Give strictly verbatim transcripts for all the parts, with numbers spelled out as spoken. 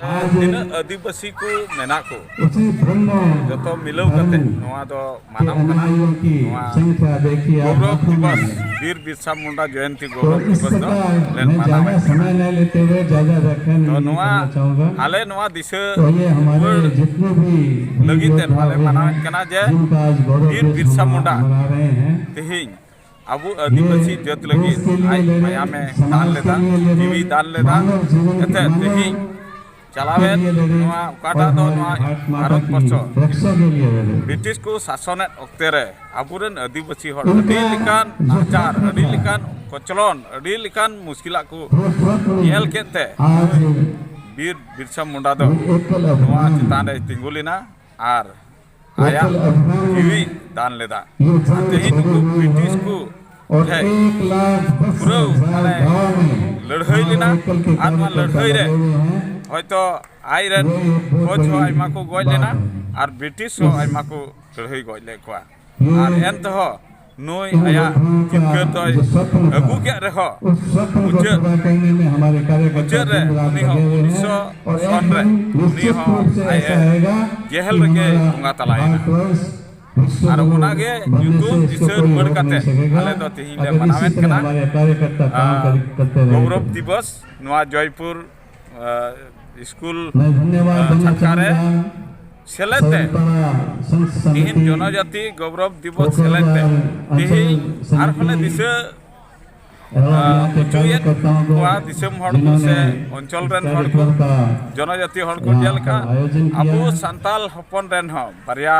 ᱛᱤᱱᱟᱹᱜ ᱟᱹᱫᱤᱵᱟᱹᱥᱤ ᱠᱚ ᱢᱮᱱᱟᱜ ᱠᱚ, ᱡᱚᱛᱚ ᱢᱤᱞᱟᱹᱣ ᱠᱟᱛᱮ ᱱᱚᱣᱟ ᱫᱚ ᱢᱟᱱᱟᱣ ᱠᱟᱱᱟ᱾ ᱱᱚᱣᱟ ᱜᱚᱣᱨᱚᱵ ᱫᱤᱵᱚᱥ, ᱵᱤᱨ ᱵᱤᱨᱥᱟ ᱢᱩᱱᱰᱟ ᱡᱚᱭᱚᱱᱛᱤ ᱜᱚᱣᱨᱚᱵ ᱫᱤᱵᱚᱥ ᱫᱚ ᱞᱮ ᱢᱟᱱᱟᱣᱮᱫ ᱠᱟᱱᱟ᱾ ᱛᱚ ᱱᱚᱣᱟ ᱟᱞᱮ ᱱᱚᱣᱟ ᱫᱤᱥᱟᱹ ᱨᱩᱣᱟᱹᱲ ᱞᱟᱹᱜᱤᱫ ᱛᱮ ᱱᱚᱣᱟ ᱞᱮ ᱢᱟᱱᱟᱣᱮᱫ ᱠᱟᱱᱟ ᱡᱮ ᱵᱤᱨ ᱵᱤᱨᱥᱟ ᱢᱩᱱᱰᱟ ᱛᱮᱦᱮᱧ ᱟᱵᱚ ᱟᱹᱫᱤᱵᱟᱹᱥᱤ ᱡᱟᱹᱛ ᱞᱟᱹᱜᱤᱫ ᱟᱡ ᱢᱟᱭᱟᱢᱮ ᱫᱟᱱ ᱞᱮᱫᱟ, ᱡᱤᱣᱤ ᱫᱟᱱ ᱞᱮᱫᱟ᱾ ᱮᱱᱛᱮ ᱛᱮᱦᱮᱧ ᱪᱟᱞᱟᱣᱮᱱ ᱱᱚᱣᱟ ᱚᱠᱟᱴᱟᱜ ᱫᱚ ᱱᱚᱣᱟ ᱵᱷᱟᱨᱚᱛ ᱵᱚᱨᱥᱚ ᱵᱨᱤᱴᱤᱥ ᱠᱚ ᱥᱟᱥᱚᱱᱮᱫ ᱚᱠᱛᱮ ᱨᱮ ᱟᱵᱚᱨᱮᱱ ᱟᱹᱫᱤᱵᱟᱹᱥᱤ ᱦᱚᱲ ᱟᱹᱰᱤ ᱞᱮᱠᱟᱱ ᱱᱟᱦᱟᱪᱟᱨ, ᱟᱹᱰᱤ ᱞᱮᱠᱟᱱ ᱠᱚᱪᱞᱚᱱ, ᱟᱹᱰᱤ ᱞᱮᱠᱟᱱ ᱢᱩᱥᱠᱤᱞᱟᱜ ᱠᱚ ᱧᱮᱞ ᱠᱮᱫ ᱛᱮ ᱵᱤᱨ ᱵᱤᱨᱥᱟ ᱢᱩᱱᱰᱟ ᱫᱚ ᱱᱚᱣᱟ ᱪᱮᱛᱟᱱ ᱨᱮ ᱛᱤᱸᱜᱩ ᱞᱮᱱᱟ ᱟᱨ ᱟᱭᱟᱜ ᱡᱤᱣᱤ ᱫᱟᱱ ᱞᱮᱫᱟ᱾ ᱟᱨ ᱛᱮᱦᱮᱧ ᱱᱩᱠᱩ ᱵᱨᱤᱴᱤᱥ ᱠᱚ ᱴᱷᱮᱱ ᱯᱩᱨᱟᱹ ᱢᱟᱱᱮ ᱞᱟᱹᱲᱦᱟᱹᱭ ᱞᱮᱱᱟ᱾ ᱟᱨ ᱱᱚᱣᱟ ᱞᱟᱹᱲᱦᱟᱹᱭ ᱨᱮ ᱦᱚᱭᱛᱚ ᱟᱡ ᱨᱮᱱ ᱯᱷᱳᱡᱽ ᱦᱚᱸ ᱟᱭᱢᱟ ᱠᱚ ᱜᱚᱡ ᱞᱮᱱᱟ ᱟᱨ ᱵᱨᱤᱴᱤᱥ ᱦᱚᱸ ᱟᱭᱢᱟ ᱠᱚ ᱞᱟᱹᱲᱦᱟᱹᱭ ᱜᱚᱡ ᱞᱮᱫ ᱠᱚᱣᱟ᱾ ᱟᱨ ᱮᱱ ᱛᱮᱦᱚᱸ ᱱᱩᱭ ᱟᱭᱟᱜ ᱡᱤᱛᱠᱟᱹᱨ ᱫᱚᱭ ᱟᱹᱜᱩ ᱠᱮᱫ ᱨᱮᱦᱚᱸ, ᱢᱩᱪᱟᱹᱫ, ᱢᱩᱪᱟᱹᱫ ᱨᱮ ᱩᱱᱤ ᱦᱚᱸ ᱩᱱᱤᱥᱥᱚ ᱥᱚᱱ ᱨᱮ ᱩᱱᱤ ᱦᱚᱸ ᱟᱡ ᱮ ᱡᱮᱦᱮᱞ ᱨᱮᱜᱮ ᱵᱚᱸᱜᱟ ᱛᱟᱞᱟᱭᱮᱱᱟ᱾ ᱟᱨ ᱚᱱᱟᱜᱮ ᱧᱩᱛᱩᱢ ᱫᱤᱥᱟᱹ ᱨᱩᱣᱟᱹᱲ ᱠᱟᱛᱮ ᱟᱞᱮ ᱫᱚ ᱛᱮᱦᱮᱧ ᱞᱮ ᱢᱟᱱᱟᱣᱮᱫ ᱠᱟᱱᱟ, ᱟᱨ, ᱜᱚᱣᱨᱚᱵ ᱫᱤᱵᱚᱥ᱾ ᱱᱚᱣᱟ ᱡᱚᱭᱯᱩᱨ, ᱟᱨ, ᱥᱠᱩᱞ, ᱟᱨ, ᱪᱷᱟᱴᱠᱟ ᱨᱮ ᱥᱮᱞᱮᱫ ᱛᱮ ᱛᱤᱦᱤᱧ ᱡᱚᱱᱚᱡᱟᱛᱤ ᱜᱚᱣᱨᱚᱵ ᱫᱤᱵᱚᱥ ᱥᱮᱞᱮᱫ ᱛᱮ ᱛᱤᱦᱤᱧ ᱟᱨᱦᱚᱸ ᱞᱮ ᱫᱤᱥᱟᱹ, ᱟᱨ, ᱦᱚᱪᱚᱭᱮᱫ ᱠᱚᱣᱟ ᱫᱤᱥᱚᱢ ᱦᱚᱲ ᱠᱚ ᱥᱮ ᱚᱧᱪᱚᱞ ᱨᱮᱱ ᱦᱚᱲ ᱠᱚ, ᱡᱚᱱᱚᱡᱟᱛᱤ ᱦᱚᱲ ᱠᱚ᱾ ᱡᱮᱞᱮᱠᱟ ᱟᱵᱚ ᱥᱟᱱᱛᱟᱞ ᱦᱚᱯᱚᱱ ᱨᱮᱱ ᱦᱚᱸ ᱵᱟᱨᱭᱟ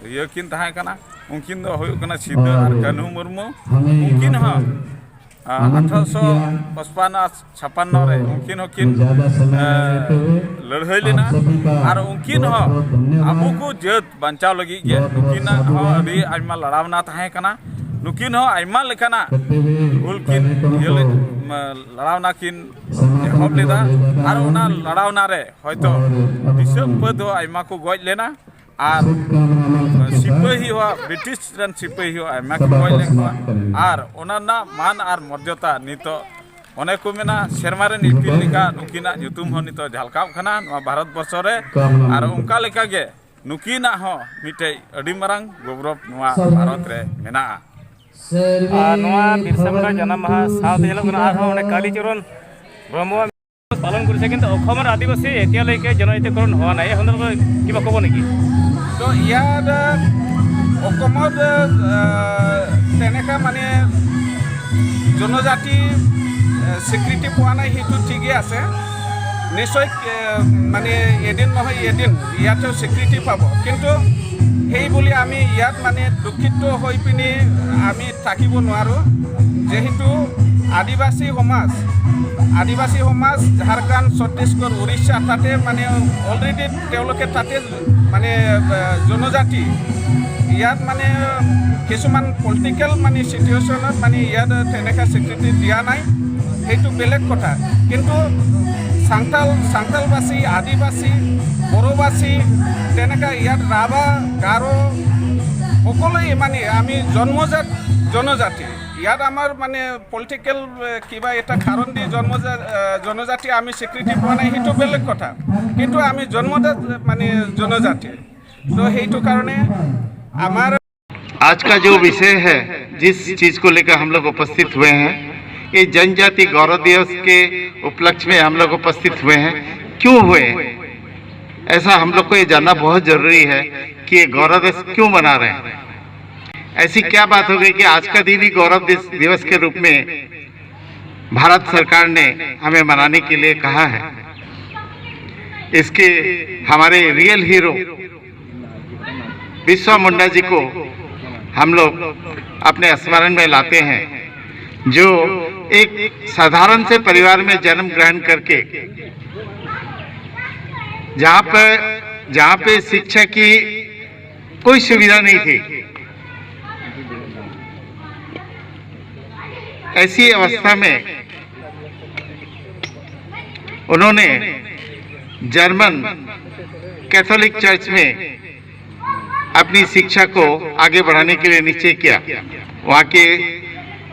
ᱤᱭᱟᱹ ᱠᱤᱱ ᱛᱟᱦᱮᱸ ᱠᱟᱱᱟ, ᱩᱱᱠᱤᱱ ᱫᱚ ᱦᱩᱭᱩᱜ ᱠᱟᱱᱟ ᱥᱤᱫᱟᱹ ᱟᱨ ᱠᱟᱹᱱᱦᱩ ᱢᱩᱨᱢᱩ᱾ ᱩᱱᱠᱤᱱ ᱦᱚᱸ ᱟᱨ ᱟᱴᱷᱨᱚᱥᱚ ᱯᱚᱪᱯᱟᱱᱱᱚ ᱟᱨ ᱪᱷᱟᱯᱟᱱᱱᱚ ᱨᱮ ᱩᱱᱠᱤᱱ ᱦᱚᱸᱠᱤᱱ, ᱮ, ᱞᱟᱹᱲᱦᱟᱹᱭ ᱞᱮᱱᱟ᱾ ᱟᱨ ᱩᱱᱠᱤᱱ ᱦᱚᱸ ᱟᱵᱚ ᱠᱚ ᱡᱟᱹᱛ ᱵᱟᱧᱪᱟᱣ ᱞᱟᱹᱜᱤᱫ ᱜᱮ ᱱᱩᱠᱤᱱᱟᱜ ᱦᱚᱸ ᱟᱹᱰᱤ ᱟᱭᱢᱟ ᱞᱟᱲᱟᱣᱱᱟ ᱛᱟᱦᱮᱸ ᱠᱟᱱᱟ᱾ ᱱᱩᱠᱤᱱ ᱦᱚᱸ ᱟᱭᱢᱟ ᱞᱮᱠᱟᱱᱟᱜ ᱦᱩᱞ ᱠᱤᱱ ᱤᱭᱟᱹ ᱞᱮᱫ, ᱢᱟ, ᱞᱟᱲᱟᱣᱱᱟ ᱠᱤᱱ ᱮᱦᱚᱵ ᱞᱮᱫᱟ᱾ ᱟᱨ ᱚᱱᱟ ᱞᱟᱲᱟᱣᱱᱟ ᱨᱮ ᱦᱚᱭᱛᱚ ᱫᱤᱥᱚᱢ ᱯᱷᱟᱹᱫ ᱦᱚᱸ ᱟᱭᱢᱟ ᱠᱚ ᱜᱚᱡ ᱞᱮᱱᱟ᱾ ᱟᱨ ᱥᱤᱯᱟᱹᱦᱤ ᱦᱚᱸ, ᱵᱨᱤᱴᱤᱥ ᱨᱮᱱ ᱥᱤᱯᱟᱹᱦᱤ ᱦᱚᱸ ᱟᱭᱢᱟ ᱠᱚ ᱜᱚᱡ ᱞᱮᱱ ᱠᱚᱣᱟ᱾ ᱟᱨ ᱚᱱᱟ ᱨᱮᱱᱟᱜ ᱢᱟᱱ ᱟᱨ ᱢᱚᱨᱡᱟᱫᱟ ᱱᱤᱛᱚᱜ ᱚᱱᱮ ᱠᱚ ᱢᱮᱱᱟ, ᱥᱮᱨᱢᱟ ᱨᱮᱱ ᱤᱯᱤᱞ ᱞᱮᱠᱟ ᱱᱩᱠᱤᱱᱟᱜ ᱧᱩᱛᱩᱢ ᱦᱚᱸ ᱱᱤᱛᱚᱜ ᱡᱷᱟᱞᱠᱟᱣᱜ ᱠᱟᱱᱟ ᱱᱚᱣᱟ ᱵᱷᱟᱨᱚᱛ ᱵᱚᱨᱥᱚ ᱨᱮ᱾ ᱟᱨ ᱚᱱᱠᱟ ᱞᱮᱠᱟ ᱜᱮ ᱱᱩᱠᱤᱱᱟᱜ ᱦᱚᱸ ᱢᱤᱫᱴᱮᱡ ᱟᱹᱰᱤ ᱢᱟᱨᱟᱝ ᱜᱚᱣᱨᱚᱵ ᱱᱚᱣᱟ ᱵᱷᱟᱨᱚᱛ ᱨᱮ ᱢᱮᱱᱟᱜᱼᱟ᱾ ᱟᱨ ᱱᱚᱣᱟ ᱵᱤᱨᱥᱟ ᱢᱩᱱᱰᱟ ᱡᱟᱱᱟᱢ ᱢᱟᱦᱟ ᱥᱟᱶᱛᱮ ᱧᱮᱞᱚᱜ ᱠᱟᱱᱟ ᱟᱨᱦᱚᱸ ᱚᱸᱰᱮ ᱠᱟᱞᱤ ᱪᱚᱨᱚᱱ ᱵᱨᱚᱦᱢᱚ ᱯᱟᱞᱚᱱ ᱠᱚᱨᱮ ᱥᱮ ᱠᱤᱱᱛᱩ ᱚᱠᱷᱚᱢ ᱟᱨ ᱟᱹᱫᱤᱵᱟᱹᱥᱤ ᱮᱛᱤᱭᱟ ᱞᱟᱹᱭ ᱠᱮ ᱡᱚᱱᱚ ᱮᱛᱤᱭᱟ ᱠᱚᱨᱚᱱ ᱦᱚᱣᱟ ᱱᱟᱭᱮ ᱦᱚᱸᱫᱚᱨ ᱫᱚ ᱠᱤ ᱵᱟᱠᱚ ᱵᱚᱱ ᱜᱮ? ᱛᱚ ᱤᱭᱟᱨ ᱚᱠᱚᱢᱚᱫ ᱛᱮᱱᱮᱠᱟ ᱢᱟᱱᱮ ᱡᱚᱱᱚᱡᱟᱛᱤ স্বীকৃতি পোৱা নাই, সেইটো ঠিকেই আছে। নিশ্চয়, এ, মানে এদিন নহয় এদিন ইয়াতেও স্বীকৃতি পাব। কিন্তু সেই বুলি আমি ইয়াত মানে দুখিত হৈ পিনি আমি থাকিব নোৱাৰোঁ। যিহেতু আদিবাসী সমাজ, আদিবাসী সমাজ ঝাৰখণ্ড, ছত্তীশগড়, উৰিষ্যা, তাতে মানে অলৰেডি তেওঁলোকে তাতে মানে, এ, জনজাতি। ইয়াত মানে কিছুমান পলিটিকেল মানে চিটুৱেশ্যনত মানে ইয়াত তেনেকৈ স্বীকৃতি দিয়া নাই। সেইটো বেলেগ কথা। কিন্তু চাংতাল, চাংতালবাসী, আদিবাসী, বড়োবাসী, তেনেকৈ ইয়াত ৰাভা, গাৰো, সকলোৱে মানে আমি জন্মজাত জনজাতি। ইয়াত আমাৰ মানে পলিটিকেল, এ, কিবা এটা কাৰণ দি জন্মজা-, এ, জনজাতি আমি স্বীকৃতি পোৱা নাই, সেইটো বেলেগ কথা। কিন্তু আমি জন্মজাত মানে জনজাতি। তো সেইটো কাৰণে আমাৰ आज का जो विषय है, जिस चीज को लेकर हम लोग उपस्थित हुए हैं, ये जनजाति गौरव दिवस के उपलक्ष्य में हम लोग उपस्थित हुए हैं। क्यों हुए हैं, ऐसा हम लोग को ये जानना बहुत जरूरी है कि ये गौरव दिवस क्यों मना रहे हैं। ऐसी क्या बात हो गई कि आज का दिन ही गौरव दिस-, दिवस के रूप में भारत सरकार ने हमें मनाने के लिए कहा है। इसके हमारे रियल हीरो बिरसा मुंडा जी को हम लोग अपने स्मरण में लाते हैं, जो एक साधारण से परिवार में जन्म ग्रहण करके जहाँ पर, जहाँ पे शिक्षा की कोई सुविधा नहीं थी, ऐसी अवस्था में उन्होंने जर्मन कैथोलिक चर्च में अपनी शिक्षा को आगे बढ़ाने के लिए निश्चय किया। वहाँ के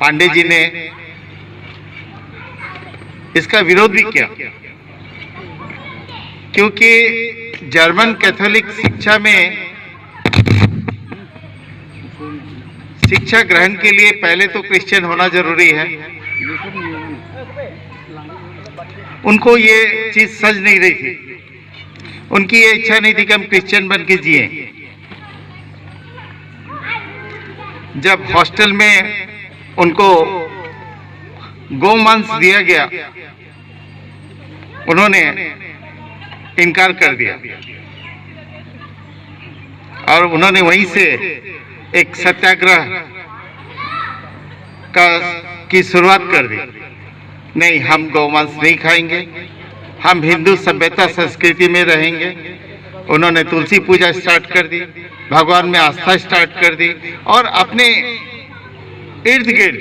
पांडे जी ने इसका विरोध भी किया, क्योंकि जर्मन कैथोलिक शिक्षा में, शिक्षा ग्रहण के लिए पहले तो क्रिश्चियन होना जरूरी है। उनको ये चीज सज नहीं रही थी, उनकी ये इच्छा नहीं थी कि हम क्रिश्चियन बन के जिए। जब हॉस्टल में उनको गौ मांस दिया गया, उन्होंने इनकार कर दिया और उन्होंने वहीं से एक सत्याग्रह का, की शुरुआत कर दी। नहीं, हम गौ मांस नहीं खाएंगे, हम हिंदू सभ्यता संस्कृति में रहेंगे। उन्होंने तुलसी पूजा स्टार्ट कर दी, भगवान में आस्था स्टार्ट कर दी और अपने इर्द गिर्द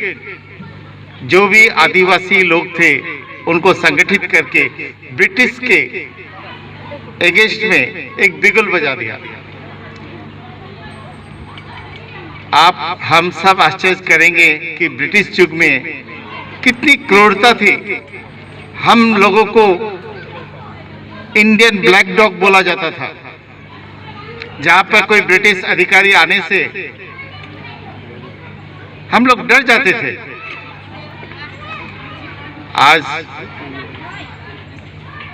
जो भी आदिवासी लोग थे, उनको संगठित करके ब्रिटिश के अगेंस्ट में एक बिगुल बजा दिया। आप, हम सब आश्चर्य करेंगे कि ब्रिटिश युग में कितनी क्रूरता थी। हम लोगों को इंडियन ब्लैक डॉग बोला जाता था। जहां पर कोई ब्रिटिश अधिकारी आने से हम लोग डर जाते थे। आज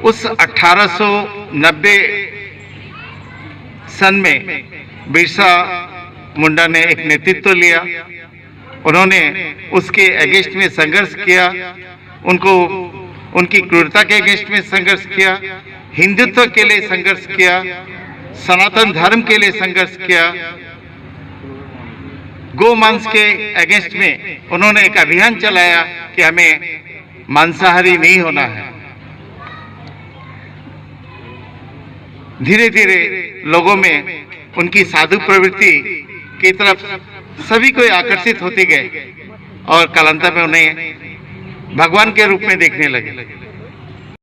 उस अठारह सौ नब्बे सन में बिरसा मुंडा ने एक नेतृत्व लिया। उन्होंने उसके अगेंस्ट में संघर्ष किया, उनको, उनकी क्रूरता के अगेंस्ट में संघर्ष किया, हिंदुत्व के लिए संघर्ष किया, सनातन धर्म के लिए संघर्ष किया। गो मांस के अगेंस्ट में उन्होंने एक अभियान चलाया कि हमें मांसाहारी नहीं होना है। धीरे धीरे लोगों में उनकी साधु प्रवृत्ति की तरफ सभी कोई आकर्षित होते गए और कालांतर में उन्हें भगवान के रूप में देखने लगे।